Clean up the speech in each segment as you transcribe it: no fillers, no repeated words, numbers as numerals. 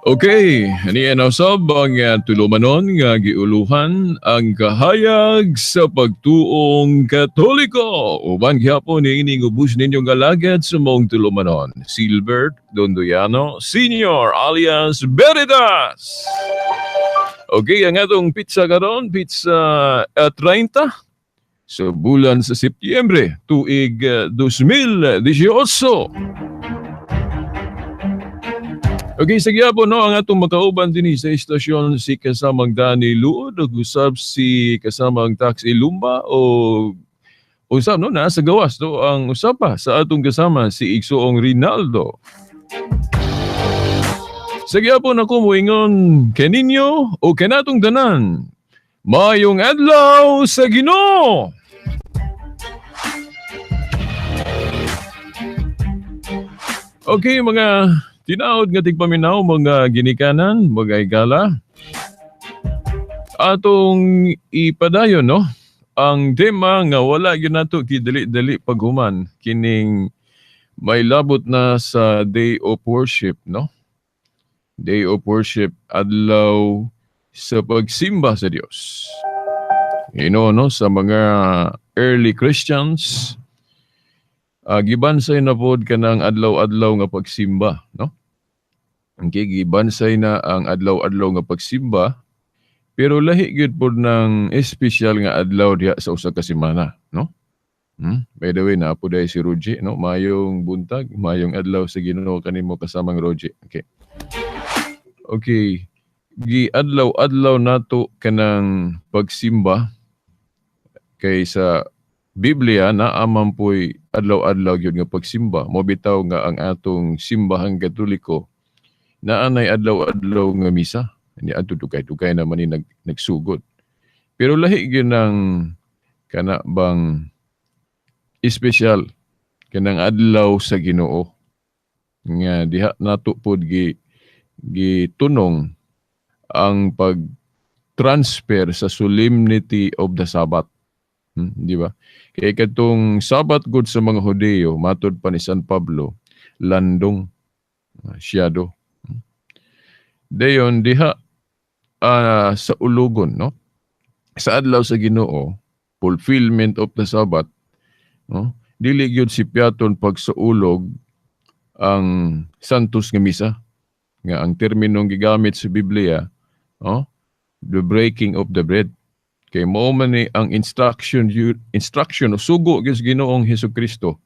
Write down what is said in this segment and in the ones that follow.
Okay, ani na usab ang tulumanon nga giuluhan ang kahayag sa pagtuong Katoliko. Uban gihapon niining ubos ninyong galagad sa maong tulumanon. Silbert Dondoyano Senior alias Veritas. Okay, ang atong pizza karon, pizza 30 sa bulan sa Setyembre, tuig 2018. Okay, sa gyapon no, ang atong makauban dinhi sa istasyon si kasamang Danny Luod ug usab si kasamang Taxi Lumba o usab no nasa gawas no ang usapa sa atong kasama si Igsoong Rinaldo. Sa gyapon ako moingon kaninyo o kanatong tanan. Maayong adlaw sa Ginoo. Okay, mga tinaod nga tigpaminaw, mga ginikanan, mga igala. Atong ipadayon no ang tema nga wala gyud nato kidali-dali paghuman kining may labot na sa Day of Worship no. Day of Worship, adlaw sa pagsimba sa Dios. You know, no, sa mga early Christians, gibansay na pod kanang adlaw-adlaw nga pagsimba, no? Okay, gibansay na ang adlaw-adlaw nga pagsimba, pero lahi gyud pod ng espesyal nga adlaw diha sa usa ka semana, no? By the way, naa po diay si Rogie, no? Mayong buntag, mayong adlaw sa Ginoo kanimo kasamang Rogie. Okay. Okay. Giadlaw-adlaw nato kanang pagsimba kay sa Biblia naa man po'y adlaw-adlaw gyud nga pagsimba. Mo bitaw nga ang atong simbahang Katoliko naa nay adlaw-adlaw nga misa. Ni adto dugay-dugay naman ni nagsugod. Pero lahi gyud ng kana bang espesyal kanang adlaw sa Ginoo nga diha nato pod gitunong ang pag-transfer sa solemnity of the Sabbath. Di ba? Kay katong Sabbath gud sa mga Hudiyo, matod pa ni San Pablo, landong, siyado. Dayon diha sa ulugon, no? Sa adlaw sa Ginoo, fulfillment of the Sabbath, no? Dili gyud si piaton pag sa ulog ang Santos nga misa nga ang terminong gigamit sa Biblia, no? The breaking of the bread. Kay mao man ni ang instruction instruction o sugo gyud sa Ginoong Hesukristo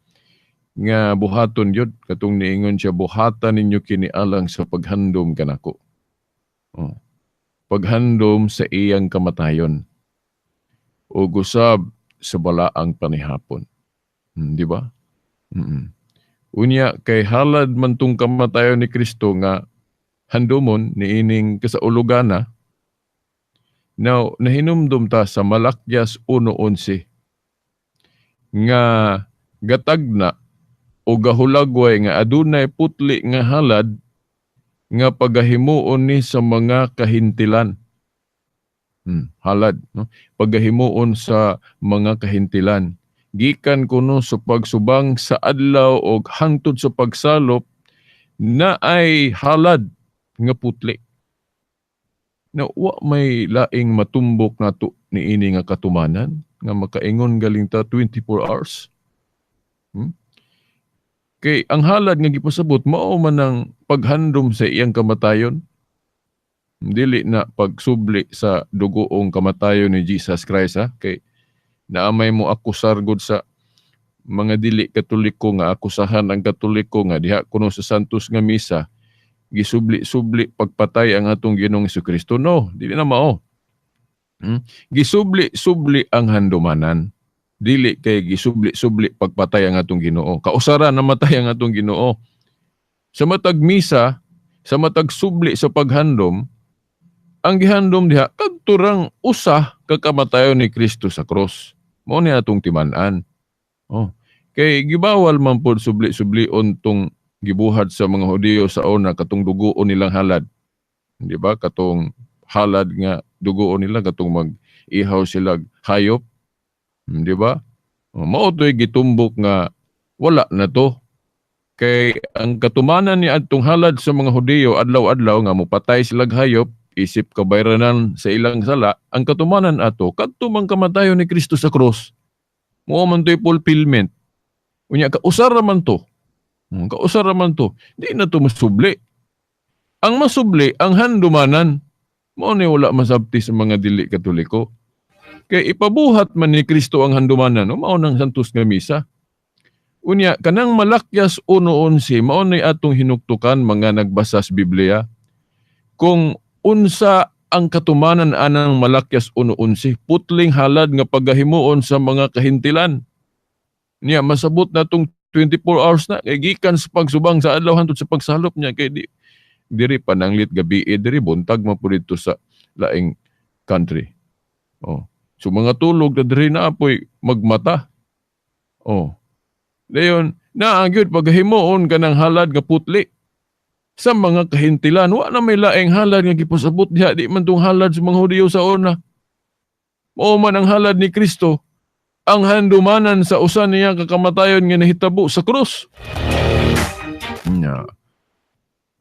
nga buhaton gyud katong niingon siya, buhatan ninyo kini alang sa paghandom kanako. Oh. Paghandom sa iyang kamatayon o gusab sa balaang panihapon. Di ba? Unya kay halad man tong kamatayon ni Kristo nga handomon niining kasaulogana. Now, nahinumdum ta sa Malakyas 1:11 nga gatagna o gahulagway nga adunay putli nga halad nga pagahimuon ni sa mga kahintilan. Halad, no? Pagahimuon sa mga kahintilan. Gikan kuno sa pagsubang sa adlaw og hangtod sa pagsalop na ay halad nga putli. Na wa may laing matumbok nato niini nga katumanan nga makaingon galing ta 24 hours. Kay ang halad nga gipasabot mao man ang paghandom sa iyang kamatayon. Dili na pagsubli sa dugoong kamatayon ni Jesus Christ, ha? Kay naamay mo akusar gud sa mga dili Katoliko nga akusahan ang Katoliko nga diha kuno sa Santos nga misa gisubli-subli pagpatay ang atong Ginoong Hesukristo. No, dili na mao. Gisubli-subli ang handumanan. Dili kay gisubli-subli pagpatay ang atong Ginoo. Kausara namatay ang atong Ginoo. Sa matag misa, sa matag subli sa paghandom, ang gihandom diha kadto rang usa ka kamatayon ni Kristo sa krus. Mao ni atong timan-an. Oh. Kay gibawal man pod subli-sublion tong gibuhat sa mga Hudiyo sa una, katong dugoon nilang halad. Di ba? Katong halad nga dugoon nila, katong mag-ihaw sila hayop. Di ba? Oh, mao to'y gitumbok nga wala na to. Kay ang katumanan ni adtong halad sa mga Hudiyo adlaw-adlaw nga mopatay sila hayop isip kabayranan sa ilang sala, ang katumanan ato kadto man kamatayon ni Kristo sa krus. Mao man to'y fulfillment. Unya kausar ra man to. Kausar ra man to. Di na to masubli. Ang masubli ang handumanan. Mao ni wala masabti sa mga dili Katoliko. Kay ipabuhat man ni Kristo ang handumanan, no? Mao nang Santos nga Misa. Unya kanang Malakias 1:11, mao ni atong hinuktukan, mga nagbasa sa Biblia. Kung unsa ang katumanan anang Malakias 1:11, putling halad nga pagahimuon sa mga kahintilan. Niya masabot na tong 24 hours na kay gikan sa pagsubang sa adlaw hangtod sa pagsalop niya, kay di diri pananglit gabi eh, diri buntag man pud didto sa laing country. Oh. So mga tulog na diri na apoy magmata. Oh. Dayon, naa gyud paghimuon kanang halad nga putli sa mga kahintilan. Wa na may laing halad nga gipasabot diha, di man tong halad sa mga Hudiyo sa una. Mao man ang halad ni Kristo, ang handumanan sa usa niya kakamatayon nga nahitabo sa krus. Nya.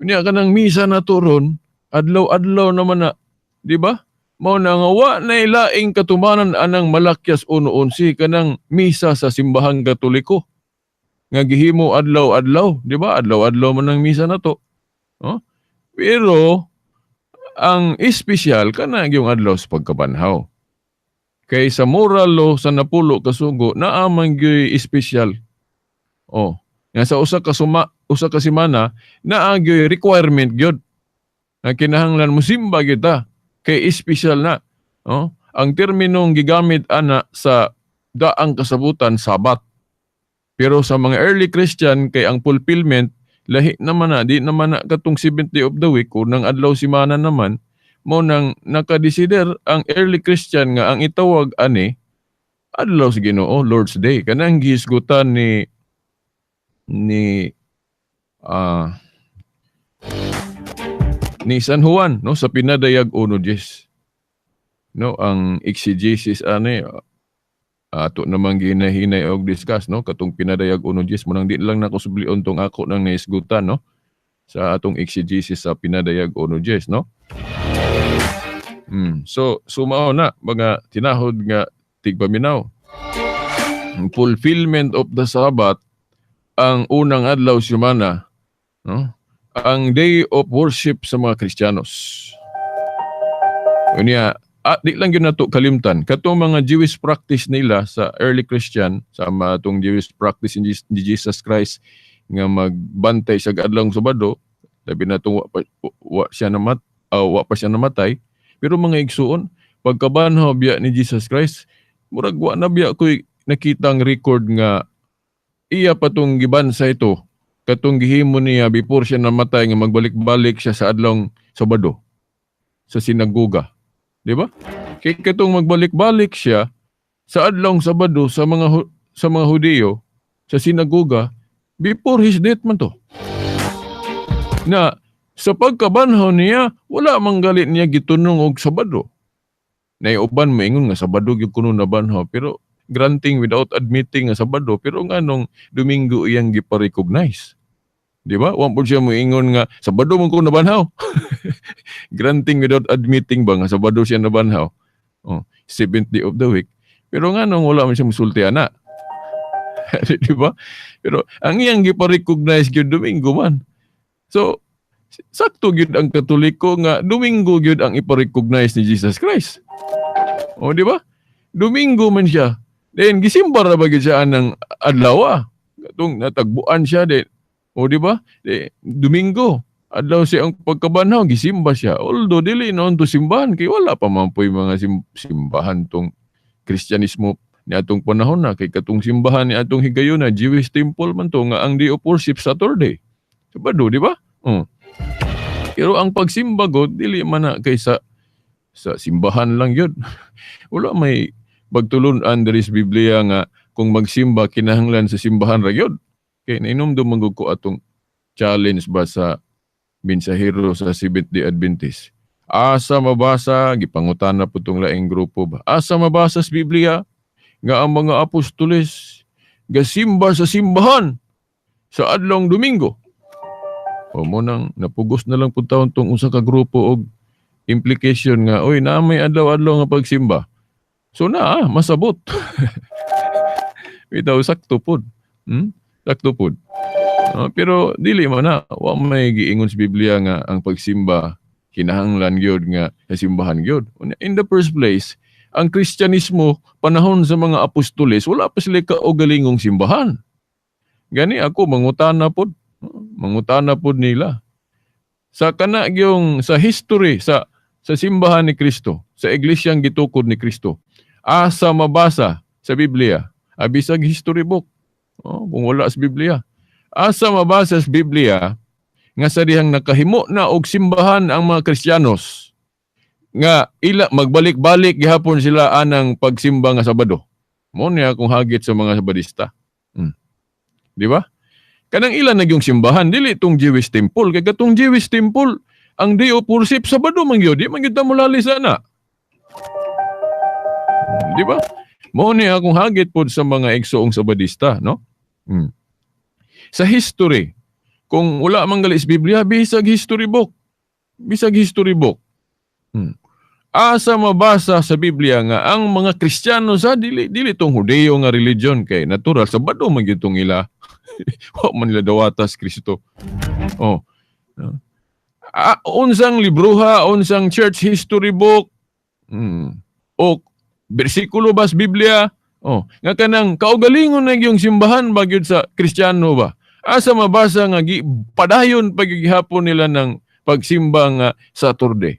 Unya kanang misa na to ron, adlaw-adlaw naman na, di ba? Mao na nga wa na laing katumanan anang Malakias 1:11, kanang misa sa Simbahang Katoliko nga gihimo adlaw-adlaw, di ba? Adlaw-adlaw man ang misa na to. Oh? Pero ang espesyal kana yung adlaw sa pagkabanhaw. Kay sa moral law, sa napulo kasugo, naa man gyoy espesyal. Oh, nga sa usa ka semana naa gyoy requirement gyud. Nga kinahanglan mo simba kita kay espesyal na. Oh, ang terminong gigamit ana sa daang kasabutan, Sabat. Pero sa mga early Christian, kay ang fulfillment lahi naman na, di naman na katong seventh day of the week, unang adlaw semana naman, mo nang nakadesider ang early Christian nga ang itawag ani adlaw sa Ginoo, Lord's Day. Kanang gihisgutan ni San Juan, no, sa Pinadayag 1:10. No, ang exegesis ani ato namang ginahinay og discuss, no, katong Pinadayag 1:10. Mo nang di lang nako sublion tong ako nang nahisgutan, no, sa atong exegesis sa Pinadayag 1:10, no. So sumao na, mga tinahod nga tigpaminaw. Fulfillment of the Sabbath ang unang adlaw semana, no? Ang day of worship sa mga Kristiyanos. Unya, at di lang yun nato kalimtan katong mga Jewish practice nila sa early Christian, sa mga atong Jewish practice in Jesus Christ nga magbantay sa adlawng Sabado, labi na itong wa pa siya namatay. Pero mga igsuon, pagkabanhaw biya ni Jesus Christ, murag wa na biya ko'y nakitang record nga iya pa tong gibansa ito, katong gihimo niya before siya namatay nga magbalik-balik siya sa adlawng Sabado sa sinagoga. Di ba? Kay katong magbalik-balik siya sa adlawng Sabado sa mga Hudiyo sa sinagoga before his death man to. Na sa pagkabanhaw niya, wala man gali niya gitunong og Sabado. Naiuban moingon nga Sabado gyud kuno nabanhaw, pero granting without admitting nga Sabado, pero nganong Domingo iyang gipa-recognize? Di ba? Wa pud siya moingon nga Sabado man ko nabanhaw. Granting without admitting ba nga Sabado siya nabanhaw. Oh, seventh day of the week. Pero nganong wala man siya musulti ana? Di ba? Pero ang iyang gipa-recognize gyud Domingo man. So sakto gyud ang Katoliko nga Domingo gyud ang ipa-recognize ni Jesus Christ. O, di ba? Domingo man siya. Then gisimba ra ba gyud siya anang adlaw? Katong natagbuan siya din. O, di ba? Di, Domingo, adlaw siya ang pagkabanhaw, gisimba siya. Although dili noon to simbahan kay wala pa man po'y mga simbahan tong Kristyanismo Ni atong panahon na kay katong simbahan ni atong higayuna, Jewish temple man to nga ang day of worship Saturday. Sabado, di ba? Oh. Pero ang pagsimba god dili man na kay sa simbahan lang yun. Wala may pagtulun-an diri sa Biblia nga kung magsimba kinahanglan sa simbahan ra gyud. Kay nainomdom man gud ko atong challenge ba sa mensahero sa Seventh-day Adventist. Asa mabasa, gipangutana po tong laing grupo ba? Asa mabasa sa Biblia nga ang mga apostoles gasimba sa simbahan sa adlong Domingo? O mo nang napugos na lang po taon tong usa ka grupo og implication nga, oy, na may adlaw-adlaw nga pagsimba. So na, masabot. Bitaw sakto pod. Sakto pod. Pero dili man na wa may giingon sa Biblia nga ang pagsimba kinahanglan gyud nga sa simbahan gyud. In the first place, ang Kristyanismo panahon sa mga apostoles, wala pa sila kaugalingong simbahan. Gani ako mangutana pod, mangutana pod nila. Sa kana gyung sa history sa simbahan ni Kristo, sa iglesyang gitukod ni Kristo, asa mabasa sa Biblia, abisag history book. Oh, kung wala sa Biblia. Asa mabasa sa Biblia nga sa dihang nakahimo na og simbahan ang mga Kristiyanos nga ila magbalik-balik gihapon sila anang pagsimba nga Sabado? Mo niya akong hagit sa mga Sabadista. Di ba? Kanang ilan na yung simbahan, dili itong Jewish temple. Kay katong Jewish temple, ang day of worship, Sabado man gyud, di man gyud ta molali sana. Di ba? Mo ni akong hagit pod sa mga igsoong Sabadista, no? Sa history, kung wala man gali sa Biblia, bisag history book. Bisag history book. Asa mabasa sa Biblia nga ang mga Kristiyano sa dili dili tong Hudeyo nga religion, kay natural Sabado man gyud tong ila. Wa man nila dawatas Kristo. Oh. Ah, unsang libroha, unsang church history book, o bersikulo ba sa Biblia? Oh, nga kanang kaugalingon na yung simbahan ba gyud sa Kristiyano ba? Asa mabasa nga gi padayon pagigihapon nila ng pagsimba nga Saturday?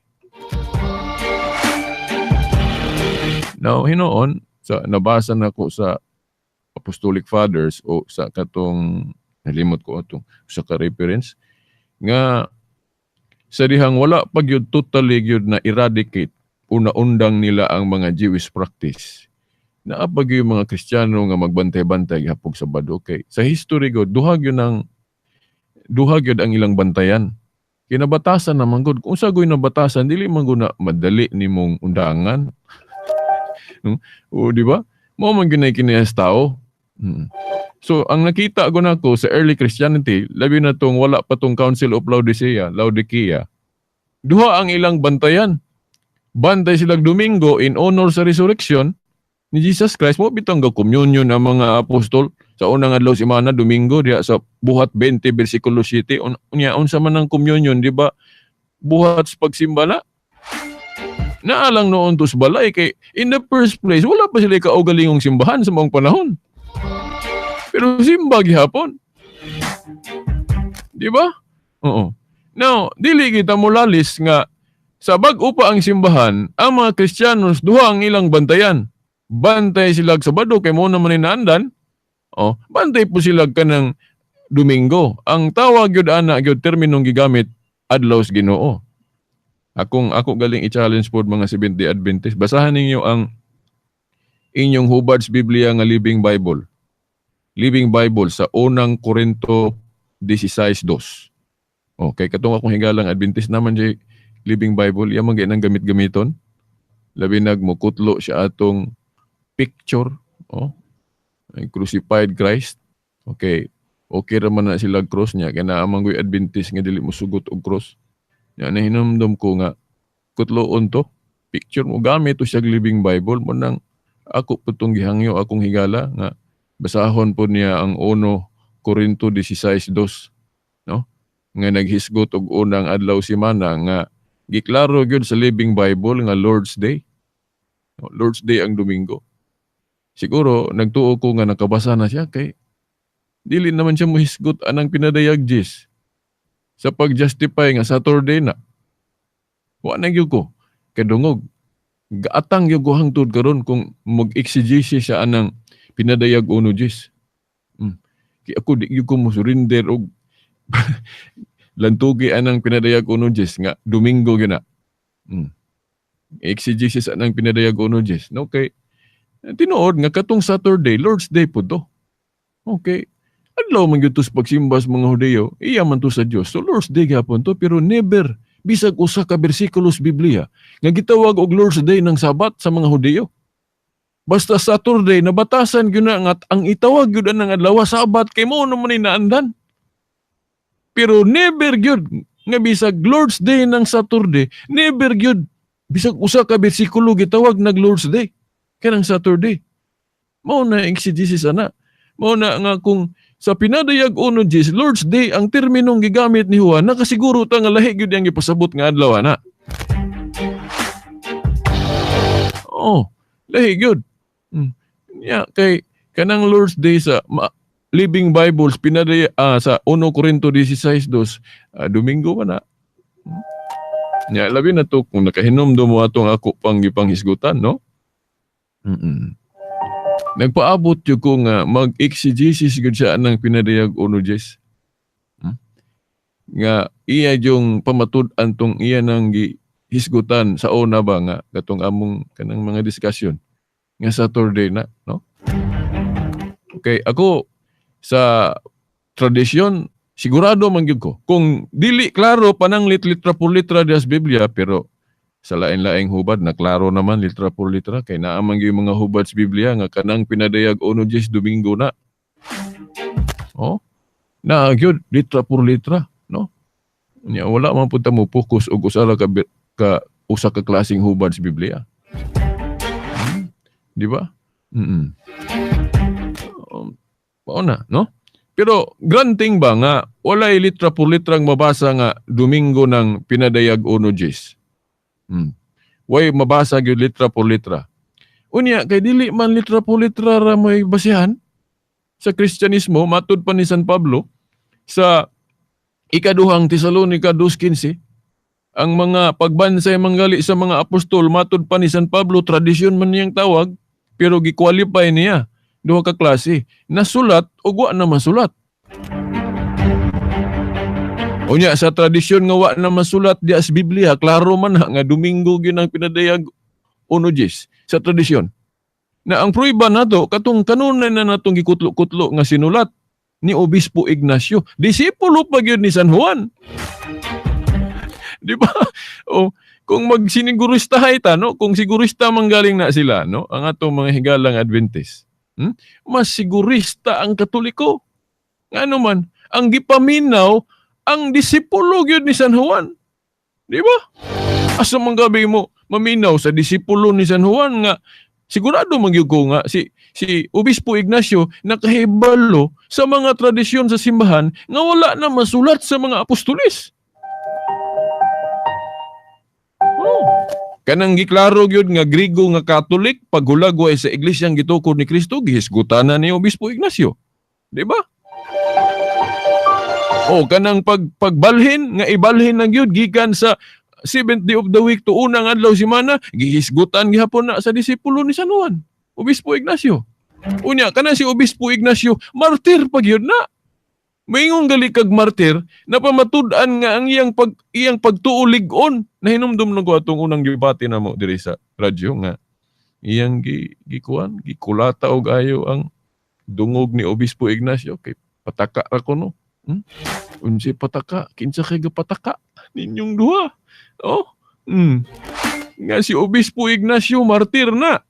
Now, hinoon, sa nabasa nako sa Apostolic Fathers o sa katong nalimot ko atong sa ka reference nga sa dihang wala pa gyud totally gyud na eradicate una-undang nila ang mga Jewish practice. Naa pa gyud mga Kristiyano nga magbantay-bantay gihapon Sabado, kay sa history gud duha gyud ang ilang bantayan. Kinabatasan naman gud, kung sa goy nabatasan, dili man gud na madali nimong undangan. O di ba? Mao man gyud nay kinahas tao. So ang nakita ko nako sa early Christianity, labi na tong wala pa tong Council of Laodicea. Duha ang ilang bantayan. Bantay silang Domingo in honor sa resurrection ni Jesus Christ. Mo bitong ga communion ang mga apostol sa unang adlaw semana, Domingo, diha sa Buhat 20 versikulo 7. Unya unsa man ang communion, di ba? Buhat sa pagsimba na. Naalang noon to sa balay kay in the first place wala pa sila kaugalingong simbahan sa maong panahon. Pero simba gihapon. Di ba? Oo. Now, dili kita molalis nga sa bag-o pa ang simbahan, ang mga Kristiyanos duha ang ilang bantayan. Bantay sila sa Sabado kay mo naman inaandan. Oh, bantay po sila kanang Domingo. Ang tawag gyud ana gyud terminong gigamit, adlaw sa Ginoo. Akong ako galing i-challenge pod mga Seventh-day Adventist. Basahan ninyo ang inyong Hubbard's Biblia nga Living Bible. Living Bible sa unang Korinto 16:2. Okay, katong akong higalang Adventist naman siya Living Bible, iya man gyud nang gamit-gamiton. Labi nag mukutlo siya atong picture, oh, ay crucified Christ. Okay. Okay ra man na sila cross niya kay naa man goy Adventist nga dili mosugot og cross. Nya nahinumdum ko nga kutloon to, picture mo gamit to siya Living Bible mo nang ako po tong gihangyo akong higala nga basahon po niya ang 1 Korinto 16:2, no, nga naghisgot og unang adlaw semana nga giklaro gyud sa Living Bible nga Lord's Day. No, Lord's Day ang Domingo. Siguro nagtuo ko nga nakabasa na siya kay dili naman siya mohisgot anang pinadayag Jis sa pag-justify nga Saturday na. Wa na gyud ko kadungog. Gaatang gyud ko hangtod karon kung mag-exegesis siya anang Pinadayag uno diyes. Kay ako di gyud ko mo surrender og lantugi anang Pinadayag uno diyes nga Domingo gyud na. Exegesis anang Pinadayag uno diyes. No, kay tinuod nga katong Saturday, Lord's Day po to. Okay. Adlaw man gyud to sa pagsimba sa mga Hudiyo, iya man to sa Dios. So Lord's Day gyapon to, pero never bisag usa ka bersikulo sa Biblia nga gitawag og Lord's Day ng Sabat sa mga Hudiyo. Basta Saturday nabatasan gyud na nga ang itawag gyud ang adlaw Sabat kay mao naman ni naandan. Pero never gyud nga bisag Lord's Day ng Saturday, never gyud bisag usa ka bersikulo gitawag nag Lord's Day kanang Saturday. Mao na exegesis ana. Mao na nga kung sa Pinadayag uno diyes, Lord's Day ang terminong gigamit ni Juan, nakasiguro ta nga lahi gyud ang gipasabot nga adlaw ana. Oh, lahi gyud. Ya kay kanang Lord's Day sa Living Bibles pinadaya sa 1 Corinto 16:2, Domingo man na. Ya labi na to kung nakahinumdum mo atong ako pang gipanghisgutan, no? Nagpaabot yun ko nga mag-exegesis gud siya anang Pinadayag uno diyes. Nga iya yung pamatud-an tong iya nang gihisgutan sa una ba nga katong among kanang mga discussion nga Saturday na, no? Okay, ako sa tradisyon sigurado man gyud ko. Kung dili klaro panang litra por litra diha sa Biblia, pero sa lain-laing hubad na klaro naman litra por litra kay naa man gyud mga hubad sa Biblia nga kanang Pinadayag uno diyes Domingo na. Oh, naa gyud litra por litra, no? Nya wala man pud ta mo focus og usa ra ka usa ka klaseng hubad sa Biblia. Di ba? Mao na, no? Pero granting ba nga walay litra por litrang mabasa nga Domingo ng Pinadayag uno diyes? Way mabasa gyud litra por litra. Unya kay dili man litra por litra ra may basihan sa Kristyanismo, matud pa ni San Pablo sa ikaduhang Tesalonika 2:15, ang mga pagbansay manggali sa mga apostol, matud pa ni San Pablo, tradisyon man niyang tawag, pero gi-qualify niya duha ka klase, nasulat o wa na masulat. Unya sa tradisyon nga wa na masulat diha sa Biblia, klaro man na nga Domingo gyud ang Pinadayag uno diyes sa tradisyon. Na ang prueba nato katong kanunay na natong gikutlo-kutlo nga sinulat ni Obispo Ignacio, disipulo pa gyud ni San Juan. Di ba? O kung magsiniguristahay ta, no, kung sigurista manggaling na sila, no, ang atong mga higalang Adventist. Mas sigurista ang Katoliko. Ngano man, ang gipaminaw ang disipulo gyud ni San Juan. Di ba? Asa man gabi mo maminaw sa disipulo ni San Juan nga sigurado man gyud ko nga si Obispo Ignacio nakahibalo sa mga tradisyon sa simbahan nga wala na masulat sa mga apostoles. Oh. Kanang giklaro gyud nga Grigo nga Katolik paghulagway sa iglesyang gitukod ni Kristo, gihisgutan na ni Obispo Ignacio. Di ba? O kanang pagbalhin nga ibalhin na gyud gikan sa 7th day of the week to unang adlaw semana, gihisgutan gihapon na sa disipulo ni San Juan, Obispo Ignacio. Unya kana si Obispo Ignacio martir pa gyud na. Moingon gali kag martir, napamatud-an nga ang iyang pagtuo lig-on. Nahinumdum na ko atong unang debate na mo diri sa radyo nga iyang gikuan, gikulata og ayo ang dungog ni Obispo Ignacio kay pataka ra kuno. Unsay pataka? Kinsa kay gapataka ninyong duha? Oh. Nga si Obispo Ignacio martir na.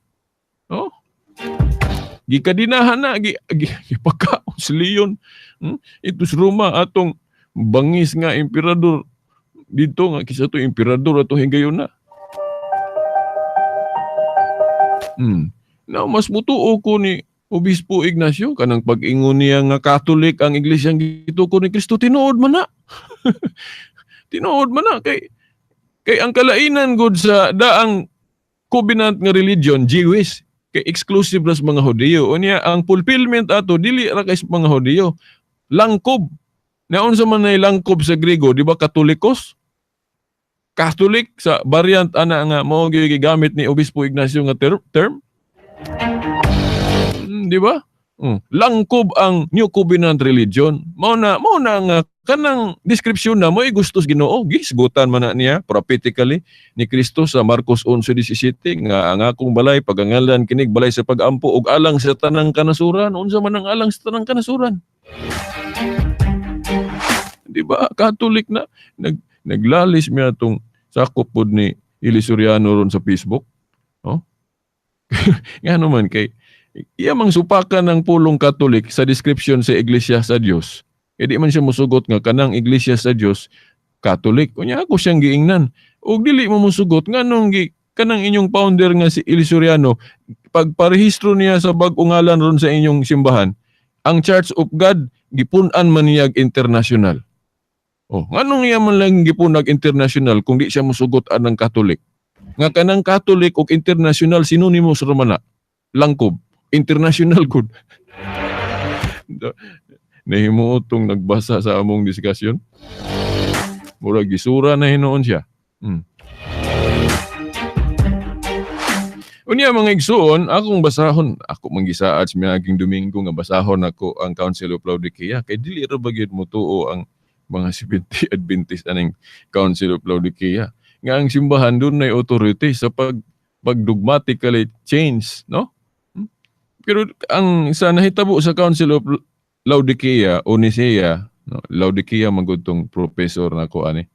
Oh. Gikadinahan na, gipakaon sa leon. Ito sa Roma atong bangis nga emperador dito nga kisa to emperador atong higayon na. Now mas mutuo ko ni Obispo Ignacio kanang pag-ingon niya nga Katolik ang iglesyang gitukod ni Kristo, tinuod man na. Tinuod man na kay ang kalainan gud sa daang covenant nga religion Jewish kay exclusive ra sa mga Hudiyo. Unya ang fulfillment ato dili ra kay sa mga Hudiyo. Langkob. Naunsa man nay langkob sa Griego, di ba Katolikos? Catholic sa variant ana nga mao gyud gigamit ni Obispo Ignacio nga term. Di ba? Langkob ang New Covenant Religion. Mao na nga kanang description na mo'y gustos Ginoo, gisgutan man na niya prophetically ni Kristo sa Marcos 11:17 nga ang akong balay pagangalan kinig balay sa pag-ampo ug alang sa tanang kanasuran. Unsa man ang alang sa tanang kanasuran? Di ba? Catholic na naglalis mi atong sakop pod ni Eli Soriano ron sa Facebook. Oh? Nga naman kay iya mang supakan ng pulong Katolik sa description sa Iglesia sa Dios. E di man siya musugot nga kanang Iglesia sa Dios Katolik. Unya ako siyang giingnan. Og dili mo musugot nganong kanang inyong founder nga si Eli Soriano, pagparehistro niya sa bag-ong ngalan ron sa inyong simbahan, ang Church of God gipun-an man niyag international. Oh, nganong iya man lang gipunag international kung di siya musugot anang Katolik? Nga kanang Katolik ug international synonymous ra man na. Langkob, international good. Nahimuot tong nagbasa sa among discussion. Murag gisura na hinuon siya. Unya mga igsuon, akong basahon, ako manggisaad sa miaging Domingo nga basahon ako ang Council of Laodicea kay dili ra ba gyud motuo ang mga Seventh-day Adventist aning Council of Laodicea nga ang simbahan dunay authority sa pag dogmatically change, no? Pero ang sa nahitabo sa Council of Laodicea o Nicea, no? Laodicea man gud tong professor nako ani,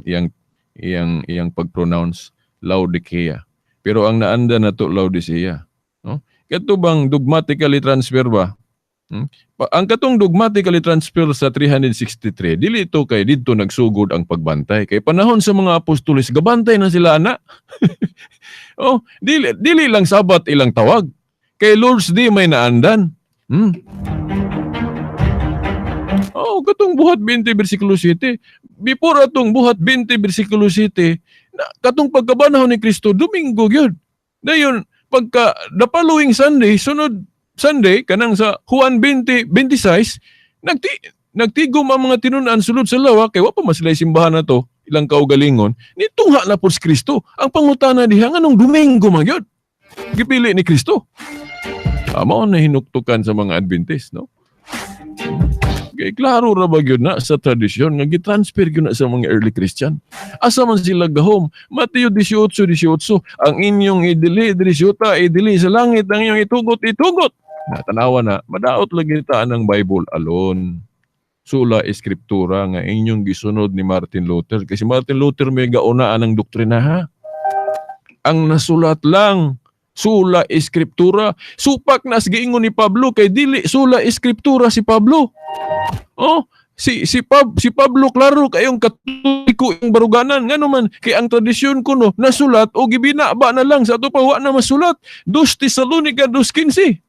iyang pag-pronounce Laodicea. Pero ang naanda na to Laodicea, no? Kato bang dogmatically transfer ba? Ang katong dogmatically transfer sa 363, dili ito kay didto nagsugod ang pagbantay. Kay panahon sa mga apostoles, gabantay na sila ana. Oh, dili lang Sabat ilang tawag. Kay Lord's Day may naandan. Oh, katong Buhat 20 versikulo 7. Before atong Buhat 20 versikulo 7, na, katong pagkabanhaw ni Kristo, Domingo gyud. Dayon pagka the following Sunday, sunod Sunday kanang sa Juan 20:26, nagtigom ang mga tinun-an sulod sa lawa kay wa pa man sila simbahan na to ilang kaugalingon, nitungha na po si Kristo. Ang pangutana diha, nganong Domingo man gyud gipili ni Kristo? Mao na hinuktukan sa mga Adventist, no? Kay klaro ra ba gyud na sa tradisyon nga gitransfer gyud na sa mga early Christian. Asa man sila gahom? Mateo 18:18, ang inyong idili diri sa idili sa langit, ang inyong itugot itugot. Natanawa na, madaot lagi ta ang Bible alone. Sula eskriptura nga inyong gisunod ni Martin Luther. Kasi Martin Luther may gaunaan ang doktrina ha. Ang nasulat lang, sula eskriptura. Supak na sa giingon ni Pablo kay dili sula eskriptura si Pablo. Oh, si Pablo klaro kayong Katoliko yung baruganan, ngano man kay ang tradisyon kuno nasulat o gibina ba na lang sa ato pa wa na masulat. 2 Tesalonica 2:15.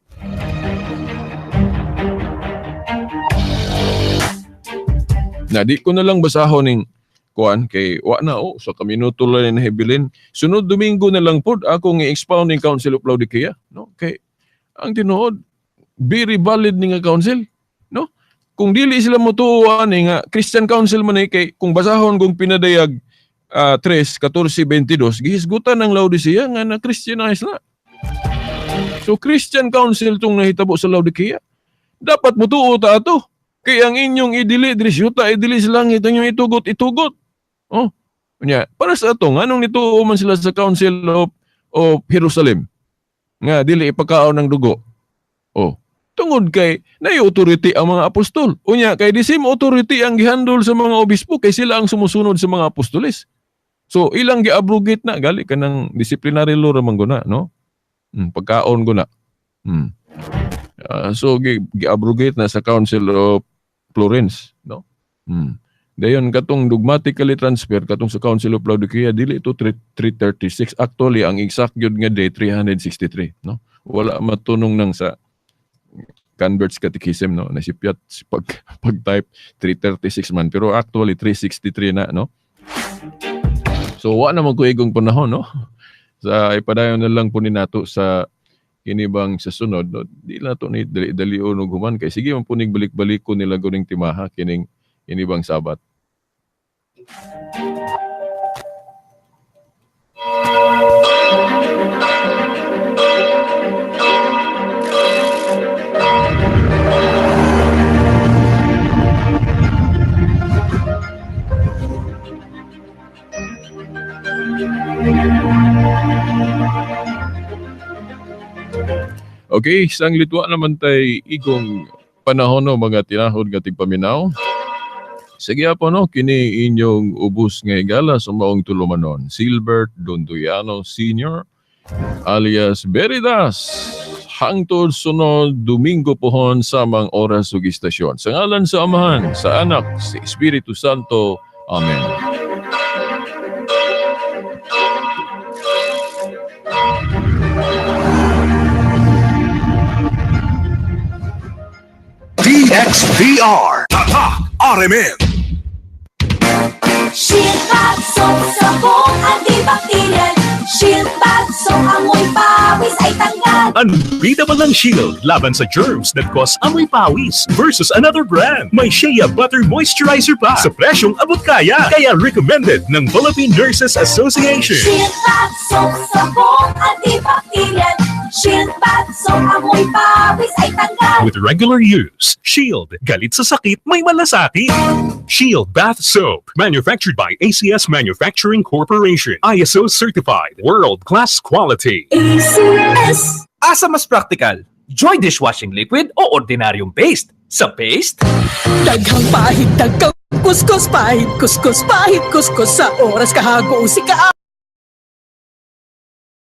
Na di ko na lang basahon ning kuan kay wa na oh sa kaminuto lang nahibilin. Sunod Domingo na lang pod akong i-expound ning Council of Laodicea, no? Kay ang tinuod very valid ni nga council, no? Kung dili sila motuo ani nga Christian Council man ni, kay kung basahon kung pinadayag 3:14-22, gihisgutan ng Laodicea nga na Christianize na. So Christian Council tong nahitabo sa Laodicea. Dapat motuo ta ato. Kay ang inyong idili diri syuta, idili sa langit, ang inyong itugot, itugot. Oh. Unya, para sa ato nganong nituo man sila sa Council of Jerusalem nga dili ipakaon ng dugo. Oh. Tungod kay naay authority ang mga apostol. Unya kay the same authority ang gihandol sa mga obispo kay sila ang sumusunod sa mga apostoles. So ilang giabrogate na gali kanang disciplinary law ra man guna, no? Pagkaon guna. So giabrogate na sa Council of Florence, no? Dayon katong dogmatically transfer katong sa Council of Laodicea dili ito 336. Actually ang exact gyud nga day 363, no? Wala matunong nang sa Converts Catechism, no? Nasipyat pag-type 336 man, pero actually 363 na, no? So wa na magkuigong panahon, no? Sa ipadayon na lang po ni nato sa kini bang sa sunod, no? Di na to ni dali-dali og human kay sige man po ning balik-balik ko nila guning timaha kining ini bang Sabat. Okay, sang litwa naman tay igong panahon, no, mga tinahod nga tigpaminaw. Sige po, no, kini inyong ubos nga higala sa maong tulumanon. Silbert Dondoyano Sr. alias Beridas. Hangtod sunod Domingo pohon samang oras ug istasyon. Sa ngalan sa Amahan, sa Anak, sa Espiritu Santo. Amen. DXVR. Tatak RMN. Shield Bath Soap, sabong antibacterial. Shield Bath Soap, amoy pawis ay tanggal. Unbeatable ang Shield laban sa germs that cause amoy pawis versus another brand. May Shea Butter Moisturizer pa sa presyong abot kaya. Kaya recommended ng Philippine Nurses Association. Shield Bath Soap, sabong antibacterial. Shield Bath Soap, amoy pawis ay tanggal. With regular use, Shield, galit sa sakit, may malasakit. Shield Bath Soap, manufactured by ACS Manufacturing Corporation. ISO certified, world-class quality. ACS. Asa mas practical? Joy dishwashing liquid o ordinaryong paste? Sa paste? Daghang pahid, daghang kuskus, pahid, kuskus, pahid, kuskus. Sa oras kahago, si ka.